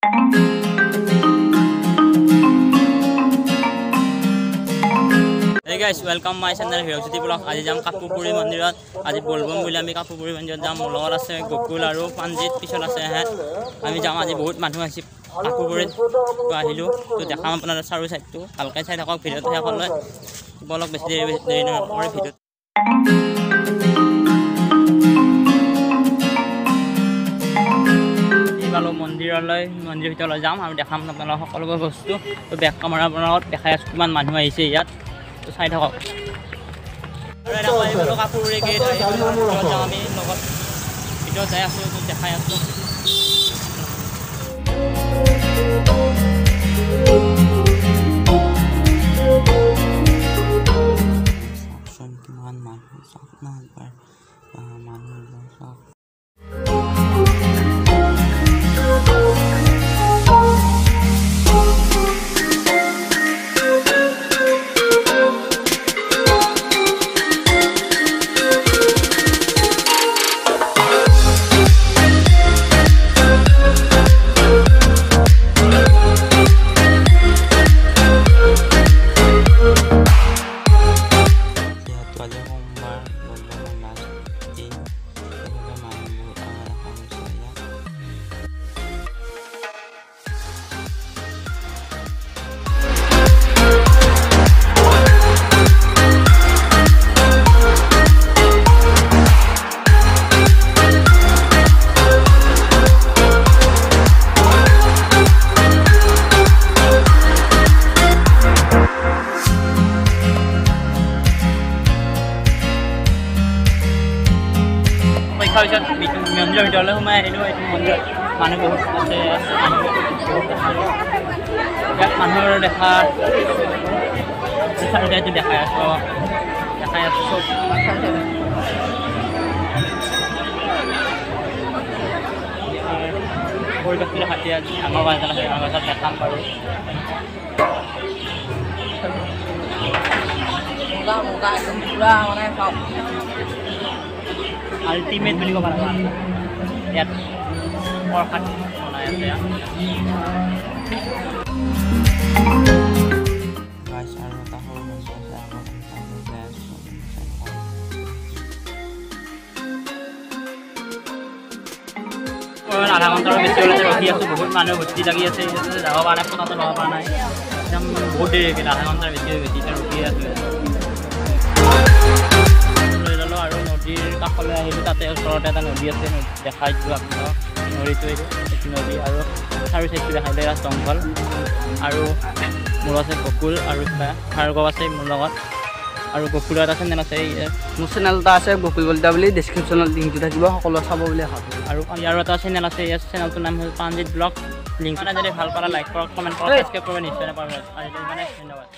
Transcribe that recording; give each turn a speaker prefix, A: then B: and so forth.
A: Hey guys, welcome my channel Hirakjyoti blog. আজি যাম কাপুপুৰী মন্দিৰত। আজি বলবম বুলি আমি কাপুপুৰী মন্দিৰত যাম। মোৰ লগত আছে গকুল আৰু পাঞ্জিত, পিছত আছে এহেঁত। আমি যাম, আজি বহুত মানুহ আহিছে কাপুপুৰীত। তো আহিলোঁ, তো দেখাম আপোনালোক চাৰু চাইডটো ভালকৈ চাই থাকক ভিডিঅ'টো শেষলৈ। বলক, বেছি দেৰি নকৰি ভিডিঅ'ত পালোঁ মন্দিৰলৈ। মন্দিৰৰ ভিতৰলৈ যাম আৰু দেখাম আপোনালোক সকলোবোৰ বস্তু। তো বেক কেমেৰা আপোনালোকক দেখাই আছোঁ কিমান মানুহ আহিছে ইয়াত, তো চাই থাকক। আৰু এনেকৈ আহি পালোঁ কাপুপুৰী গেট। আহি ভিতৰত যাম আমি লগত, ভিতৰত যাই আছোঁ, তো দেখাই আছোঁ।
B: চাওকচোন কিমান মানুহ, চাওক না একবাৰ মানুহবোৰ চাওক। যিহেতু আজি সোমবাৰ, বলবমৰ লাষ্ট দিন, সেইবাবে মানুহ বহুত অহা দেখা গৈছে ইয়াত।
A: পৰীক্ষাৰ পিছত মন্দিৰৰ ভিতৰলৈ সোমাই আহিলোঁ। এইটো মন্দিৰত মানুহ বহুত আছে, মানুহ বহুত আছে ইয়াত। মানুহৰ দেখা চাৰিটা দেখাই আছোঁ, দেখাই আছোঁ চব। পৰিৱেশটো দেখাইছে। ডাঙৰ গছ এডাল আছে, ডাঙৰ গছত দেখাম বাৰু। আল্টিমেট বুলি ক'ব লাগিব। ইয়াত প্ৰসাদ বনাই আছে ইয়াত।
B: গাইছ, আৰু এটা সৰু মন্দিৰ আছে আগত, আমি তালৈ যাই আছোঁ, আপুনি চাই থাকক।
A: আধা ঘণ্টাৰো বেছি হ'ল ৰখি আছোঁ, বহুত মানুহ ভৰ্তি লাগি আছে, যাব পৰা নাই, ফটোটো ল'ব পৰা নাই। একদম বহুত দেৰি হৈ গ'ল, আধা ঘণ্টাৰ বেছি হৈ গৈছে, এতিয়া ৰখি আছোঁ। লৈ ল'লোঁ আৰু নদীৰ কাষলৈ আহিলোঁ। তাতে ওচৰতে এটা নদী আছে, দেখাই দিলোঁ আপোনালোকক নদীটো। এইটো নদী আৰু চাৰি চাইডটো দেখাই দিলোঁ। ইয়াত জংঘল আৰু মোৰ আছে গকুল আৰু কিবা ভাৰ্গৱ আছে মোৰ লগত। আৰু গকুলৰ এটা চেনেল আছে।
C: মোৰ চেনেল এটা আছে গকুল কলিতা বুলি, ডেছক্ৰিপশ্যনত লিংকটো থাকিব, সকলোৱে চাব বুলি আশা কৰোঁ।
A: আৰু ইয়াৰো এটা চেনেল আছে, ইয়াৰ চেনেলটোৰ নাম হ'ল পাঞ্জিত ব্লগ। লিংক মানে যদি ভাল পালে লাইক কৰক, কমেণ্ট কৰক, ছাবস্ক্ৰাইব কৰিব নিশ্চয় নাপাহৰিব। আজিলৈ মানে ধন্যবাদ।